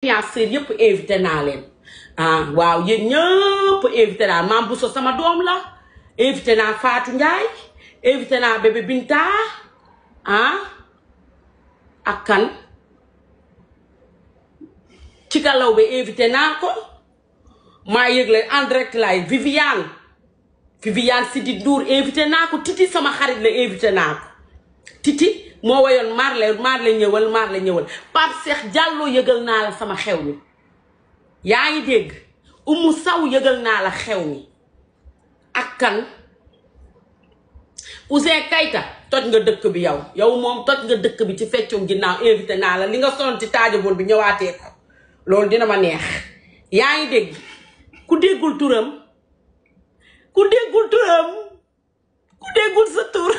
influenceur yëpp invité naa leen ah waaw yéen ñëpp invité naa Mame Bousso sama doom la invité naa Fatou Ndiaye invité naa bébé Binta ah ak kan ci galaw be invité naa ko maa yëgle en direct lay Viviane Sidi Ndour invité naa ko Titi sama xarit la invité naa ko Titi moo wayoon Marley ñëwal Pape Cheikh Diallo yëgal naa la sama xew mi yaa ngi dégg Oumou Sow yëgal naa la xew mi ak kan Ouzin Keita toj nga dëkk bi yow moom toj nga dëkk bi ci feccum ginnaaw invité naa la li nga sonn ci taajaboon bi ñëwaatee ko loolu dina ma neex yaa ngi dégg ku déggul sa tur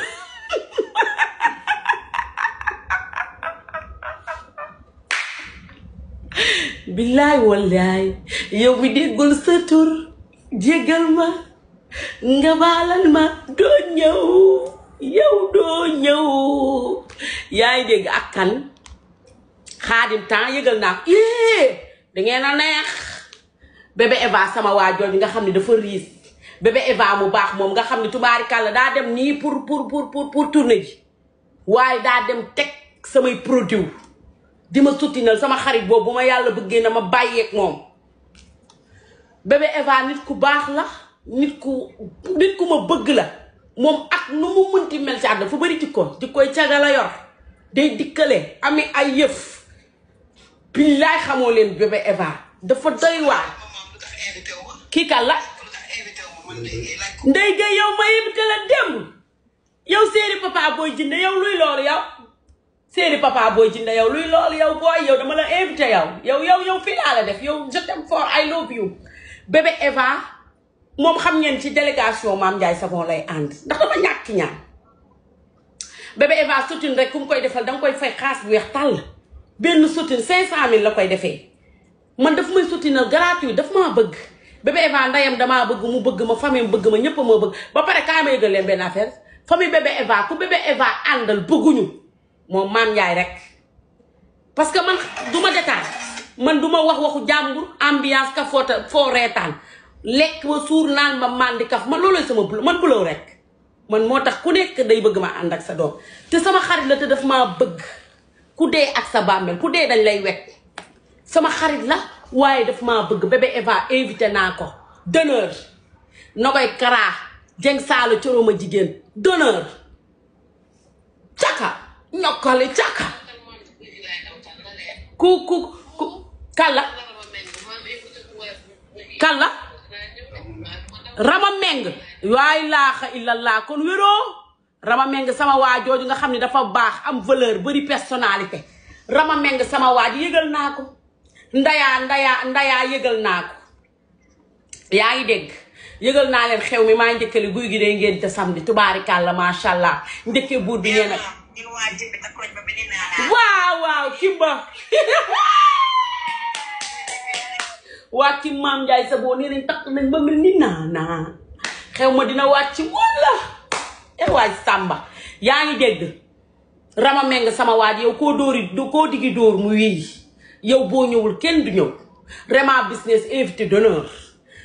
billaay wallaay yow mi déggul sa tur jéggal ma nga baalal ma doo ñëw yaa ngi dégg ak kan Xaadim temps yëgal naa ko dangeen a neex bébé Eva sama waa jooju nga xam ne dafa riis bébé Eva mu baax moom nga xam ne tubaarikàlla daa dem nii pour tournée ji waaye daa dem teg samay produit di ma suttinal sama xarit boobu bu ma yàlla bëggee na ma bàyyeeg moom bébé Eva nit ku baax la nit ku ma bëgg la moom ak nu mu mënti mel ci àdduna fu bari jikkoy caga la yor day dikkale ami ay yëf billaay xamoo leen bébé Eva dafa doy waar kii kan la ndey gay yow ma invité la démb yow séeri papa booy jinde yow luy loolu yow séeri papa booy jinde yow luy loolu yow booy yow dama la invité yow fii laa la def yow je t'aime fort I love you bébé Eva moom xam ngeen ci délégation Mame Ndiaye Savon lay ànd ndax dama ñàkk ñaan bébé Eva soutine rek ku mu koy defal danga koy fay xaas bu weex tàll benn soutine 500 000 la koy defee man daf may soutinal gratuit daf maa bëgg bébé Eva ndayam damaa bëgg mu bëgg ma famille bëgg ma ñëpp moo bëgg ba pare kaay ma yëgal leen benn affaire famille bébé Eva ku bébé Eva àndal bëgguñu moom Mame Ndiaye rek parce que man du ma détail man du ma wax waxu jàmbur ambiance ka foo reetaan lekk ma suur naan ma mandi kaf man loolooy sama man buloo rek man moo tax ku nekk day bëgg ma ànd ak sa doom te sama xarit la te daf maa bëgg ku dee ak sa bàmmeel ku dee dañ lay wekk sama xarit la waaye daf maa bëgg bébé Eva invité naa ko d'honneur Nogoy Kara Jeng Saalo coroma jigéen d'honneur caka ñokkali caka ku kalla Rama Meng waay laaxa illallah kon wéroo Rama Meng sama waa jooju nga xam ne dafa baax am valeur bari personnalité Rama Meng sama waa ji yëgal naa ko ndayaa yëgal naa ko yaa ngi dégg yëgal naa leen xew mi maa njëkkali guy gi day ngeen te samedi tubaarikàlla macha allah njëkkee buur bi nee nag waaw Kimba waa ki Mame Ndiaye Savon nee nañ takk nañ ba mel ni naana xew ma dina wàcc walla waaj Samba yaa ngi dégg Rama Meng sama waaj yow koo digi dóor mu wii yow boo ñëwul kenn du ñëw Rema business invité d'honneur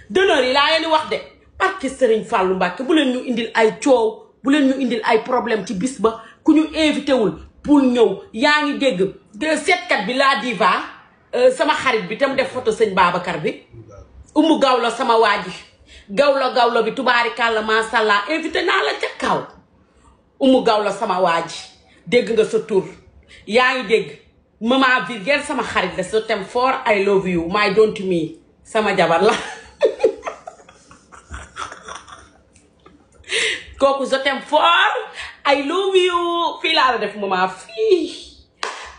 yi laa leen di wax de barke Serigne Fallou Mbacke bu leen ñu indil ay coow bu leen ñu indil ay problème ci bis ba ku ñu invité wul pour ñëw yaa ngi dégg de seetkat bi la diva sama xarit bi tam def photo sëñ Babacar bi Umu Gawlo sama waaji gawlo bi tubaarikàlla masàllaa invité naa la ca kaw Umu Gawlo sama waaji dégg nga sa tur yaa ngi dégg maman Virgile sama xarit la so tem fort I love you my don't me sama jabar la kooku so tem fort I love you fii laa la def maman fii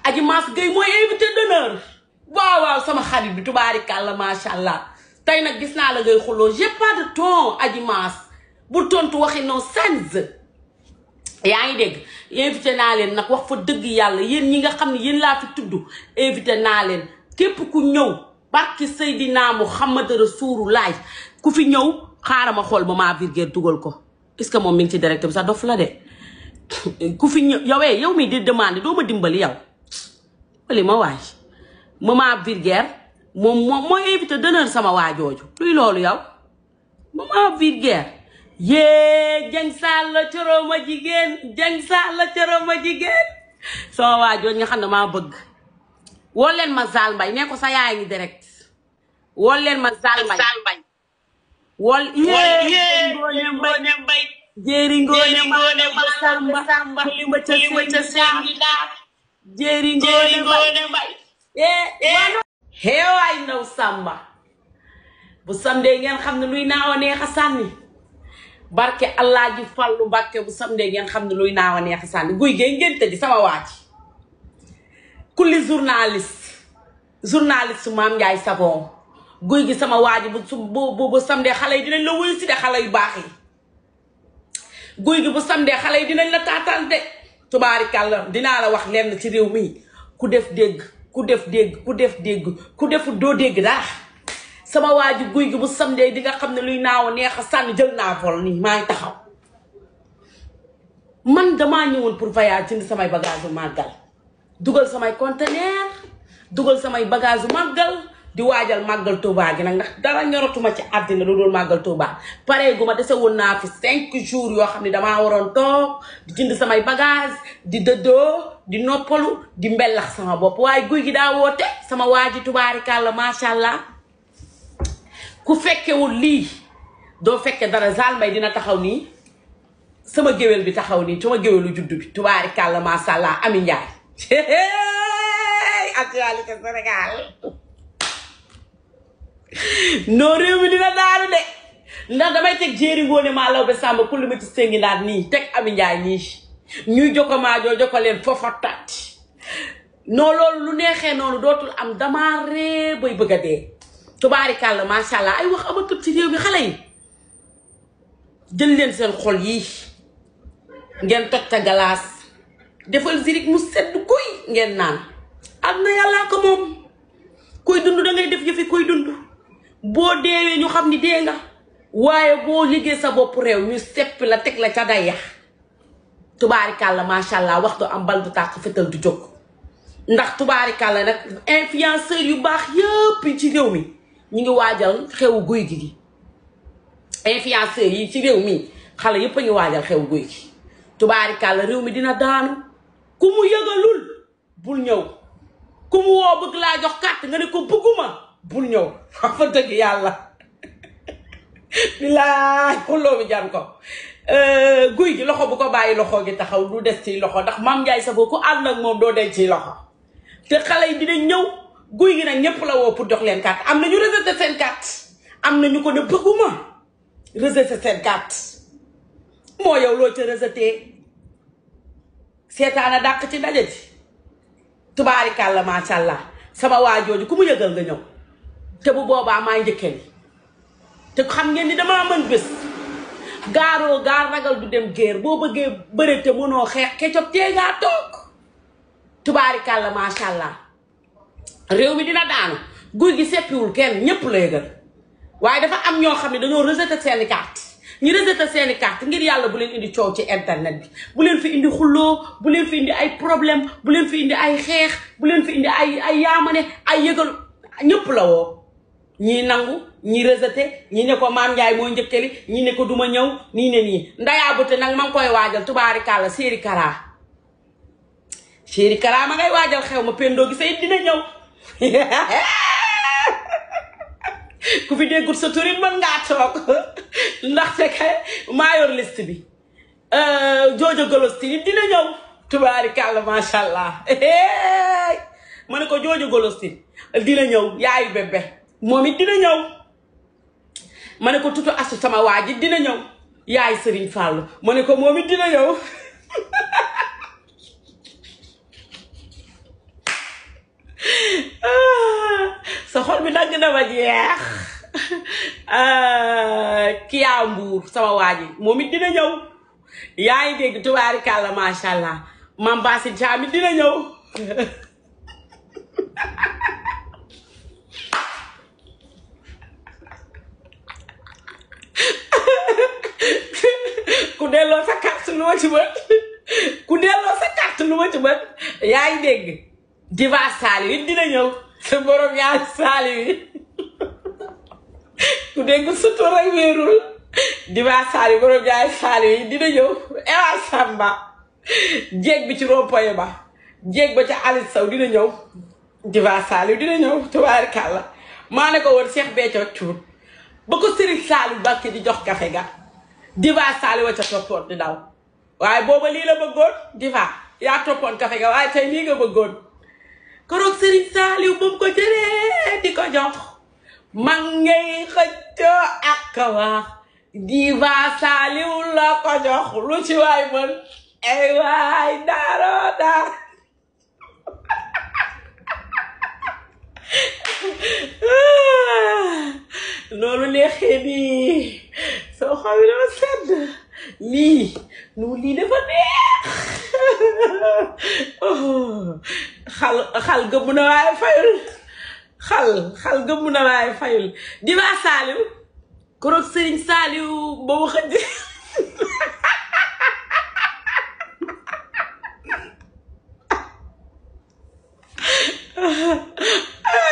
Aji Maas Gueye mooy invité d'honneur waaw sama xarit bi tubaarikàlla macha allah tey nag gis naa la ngay xuloo j'ai pas de temps Aji Maas bu tontu waxi non sans yaa ngi dégg invité naa leen nag wax fa dëgg yàlla yéen ñi nga xam ne yéen laa fi tudd invité naa leen képp ku ñëw barki Seydina Muhammad Rasulullah ku fi ñëw xaaral ma xool Maman Virgile dugal ko est-ce que moom mi ngi ci direct bi sax dof la de ku fi ñëw yow mi di demandé doo ma dimbali yow wali ma waay maman Virgère moom mooy invité d'honneur sama waajooju luy loolu yow maman Virgère yee Dieng Sall coroma jigéen Dieng Sall coroma jigéen sama waajooju nga xam ne maa bëgg woo leen ma Zal Mbaye ne ko sa yaay ngi direct woo leen ma Zal Mbaye wol yee Ngoné Mbaye jéeri Ngoné ma Samba lima ca sengi daat jéeri Ngoné Mbaye xeewaay ndaw Samba bu samedi ngeen xam ne luy naaw a neex a sànni barke Allah ji Fallu Mbàkke bu samedi ngeen xam ne luy naaw a neex a sànni guy gee ngénte di sama waaj kulli journaliste Mame Ndiaye Savon guy gi sama waaj bu samedi xale yi dinañ la wuyu si de xale yu baax yi guy gi bu samedi xale yi dinañ la taatal de tubaarikàlla dinaa la wax lenn ci réew mi ku def dégg ku defu doo dégg dara sama waji guy gi bu samedi di nga xam ne luy naaw neex a sànni jël naa vol nii maa ngi taxaw man damaa ñëwoon pour voyage jënd samay bagage u màggal dugal samay conteneur dugal samay bagage u màggal di waajal màggal Touba gi nag ndax dara ñorotuma ci àddina lu dul màggal Touba pare gu ma dese woon naa fi 5 jours yoo xam ne damaa waroon toog di jënd samay bagage di dëddoo di noppalu di mbellax sama bopp waaye guy gi daa woote sama waaji tubaarikàlla macha allah ku fekkewul lii doo fekke dara Zal Mbaye dina taxaw nii sama géwél bi taxaw nii sama géwélu juddu bi tubaarikàlla macha allah Ami Ndiaye actualité Sénégal non réew mi dina daanu de ndax damay teg jéeri Ngoné maa law ba Samba ku lu ma ci séngi naat nii teg Ami Ndiaye nii ñuy jokko maajoo jokko leen foofa tat non loolu lu neexee noonu dootul am damaa ree bay bëgg a dee tubaarikàlla macha allah ay wax amatul ci réew mi xale yi jël leen seen xol yi ngeen toj ca galaas defal zirik mu sedd kuy ngeen naan am na yàllaa ko moom kuy dund da ngay def yëfi kuy dund boo deewee ñu xam ni dee nga waaye boo liggéey sa bopp réew ñu seppi la teg la ca day tubaarikàlla macha allah waxtu am bal du tàkk fetal du jóg ndax tubaarikàlla nag influenceur yu baax yëpp ci réew mi ñu ngi waajal xewu guy gi influenceur yi ci réew mi xale yëpp a ngi waajal xewu guy gi tubaarikàlla réew mi dina daanu ku mu yëgalul bul ñëw ku mu woo bëgg laa jox carte nga ne ko bëgguma bul ñëw fa dëgg yàlla bilaay xulloo bi jan ko guy gi loxo bu ko bàyyi loxo gi taxaw du des ci loxo ndax Mame Ndiaye Savon ku ànd ak moom doo denc ci loxo te xale yi dinañ ñëw guy gi nag ñëpp la woo pour jox leen carte am na ñu rejeté seen carte am na ñu ko ne bëgguma rejeté seen carte moo yow loo ca rejeté seetaana dàq ci daje ji tubaarikàlla macha allah sama waajooju ku mu yëgal nga ñëw te bu boobaa maa njëkkee ni te xam ngeen ni damaa mën bés gaaroo gaar ragal du dem géer boo bëggee bëre te mënoo xeex kecoog tee ngaa toog tubaarikàlla macha allah réew mi dina daanu guy gi seppiwul kenn ñépp la yëgal waaye dafa am ñoo xam ne dañoo rejeté seeni carte ñu rejeté seeni carte ngir yàlla bu leen indi coow ci internet bi bu leen fi indi xulloo bu leen fi indi ay problème bu leen fi indi ay xeex bu leen fi indi ay yaamane ay yëgal ñépp la woo ñii nangu ñi rejeté ñi ne ko Mame Ndiaye mooy njëkkali ñi ne ko duma ñëw nii ne nii ndayaa bute nag ma ngi koy waajal tubaarikàlla séeri kara ma ngay waajal xew ma pendoo gi say dina ñëw ku fi déggut sa turit mën ngaa toog ndaxte kay maa yor liste bi joojo golostini dina ñëw tubaarikàlla macha allah ma ne ko joojo golostini dina ñëw yaayu bébé moom it dina ñëw ma ne ko tutu asu sama waa ji dina ñëw yaay Serigne Fallou ma ne ko moom it dina ñëw sa xol bi dagg na ma jeex Kiya Mbuur sama waa ji moom it dina ñëw yaa ngi dégg tubaarikàlla macha allah Mame Bassi Thiam it dina ñëw ku delloo sa carte lu ma ci bët ku delloo sa carte lu ma ci bët yaa ngi dégg Diva Saliou it dina ñëw sa borom ñaari saali wi ku dégg sutur rek wéerul Diva Saliou borom ñaari saali wi dina ñëw Ewa Samba jéeg bi ci rond-point ba jéeg ba ca Aliou Sow dina ñëw Diva Saliou dina ñëw tubaarikàlla maa ne ko woon Cheikh Béthio Thioune ba ko Serigne Saliou Mbacké di jox café ga Diva Saliou wa ca toppoon di daw waaye booba lii la bëggoon Diva yaa toppoon café ga waaye tey lii nga bëggoon koroog Serigne Saliou ba mu ko jëlee di ko jox man ngay xëccoo ak wax Diva Saliou la ko jox lu ci waay mën ay waay daaroo daar loolu neexee nii soo xaw yi dafa sedd lii lii dafa neex xal gëmm na waaye fayul xal gëmm na waaye fayul Diva Saliou koroog Serigne Saliou ba mu xëj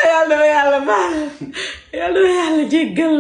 yàlla na ma yàlla baal yàlla na ma yàlla jéggal